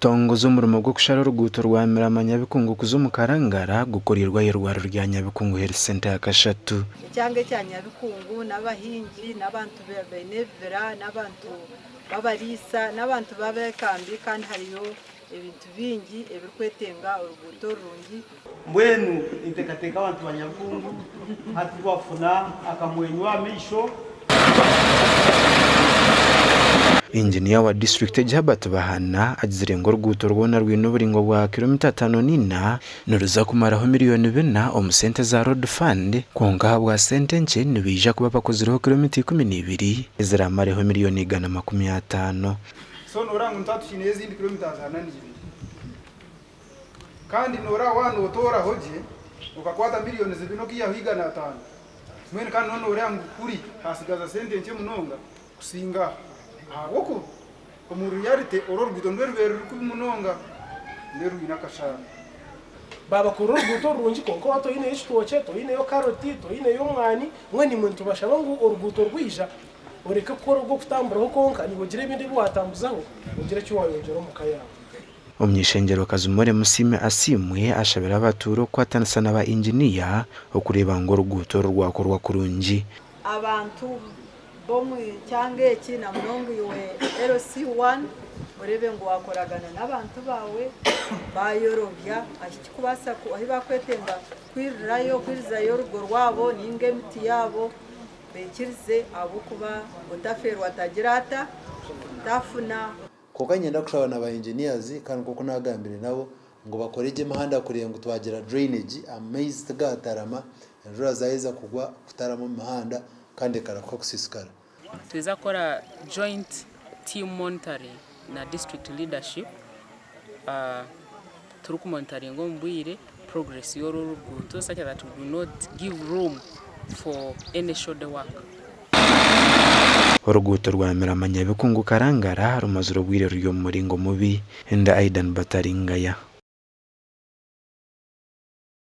Kutongoza omurimo gw'okushara oruguuto rwa Mirama Nyabikungu kuza omu Karangara gukoreirwe ah'eirwariro rya Nyabikungu Health Centre ya kashatu. Ekyanga ekya Nyabikungu n'abahingi n'abantu baine ebibira n'abantu b'abariisa n'abantu b'abekambi kandi hariyo ebintu bingi ebirikwetenga oruguuto orurungi. Mbwenu ninteekateeka abantu ba Nyabikungu hati twafuna akamwenyo aha maisho. Inginiya wa disiturikiti egi Herbert Bahana agizire ngu oruguuto rwona rwine oburingwa bwa kiromita atano n'ina niruza kumaraho miriyoni bina omu sente za Road Fund kwonka ahabwa sente nkye nibaija kuba bakozireho kiromita 12 eziramareho miriyoni 150. So nooreba ngu nituba tukiineyo ezindi kilometres ana n'ibiri. Kandi nooreba waaba nootooraho gye, okakwata millions bina okaihaho 500, mbwenu kandi noba nooreeba ngu kuri haatsigaza sente nkye munonga kusinga aha. Ahabw'okuba omu reality oru oruguuto nirwo rubaire ruri kubi munonga, nirwo rwine akashaaro. Baabakorera oruguuto rurungi kwonka waaba toineyo kitookye, toineyo karoti, toineyo omwani, mbwenu imwe nitubashaba ngu oruguuto rwija oreke kukora ogw'okutamburaho kwonka, naiwe ogire ebindi ebi waatambuzaho ogire eki waayongyera omu ka yaawe. Omuny'eishengyero-kazi Molly Musiime Asiimwe ashabire abatuura okukwatanisa na ba inginiya okureeba ngu oruguuto oru rwakorwa kurungi. Abantu b'omu kyanga eki na munonga iwe LC1 oreebe ngu waakoragana n'abantu baawe baayorobya ahikikubaasa ahu bakwetenga kwirirayo kwirizayo orugo rwabo ninga emiti yaabo baikirize ahabw'okuba otafeerwa tagira ata? Tafuna. Kwonka niinyenda kushaba na ba engineers kandi nk'oku naagambire nabo ngu bakore gye emihanda kureeba ngu twagira drainage amaizi tigatarama, enjura zaaheza kugwa kutarama omu mihanda kandi ekarahuka kusiisikara. Nitwija kukora joint team monitoring na district leadership turikumonitaringa omu bwire progress y'oru oruguuto such that we do not give room for any shoddy work. Oruguuto rwa Mirama Nyabikungu Karangara rumazire obwire ruri omu muringo mubi. Ndi Aidan Bataringaya.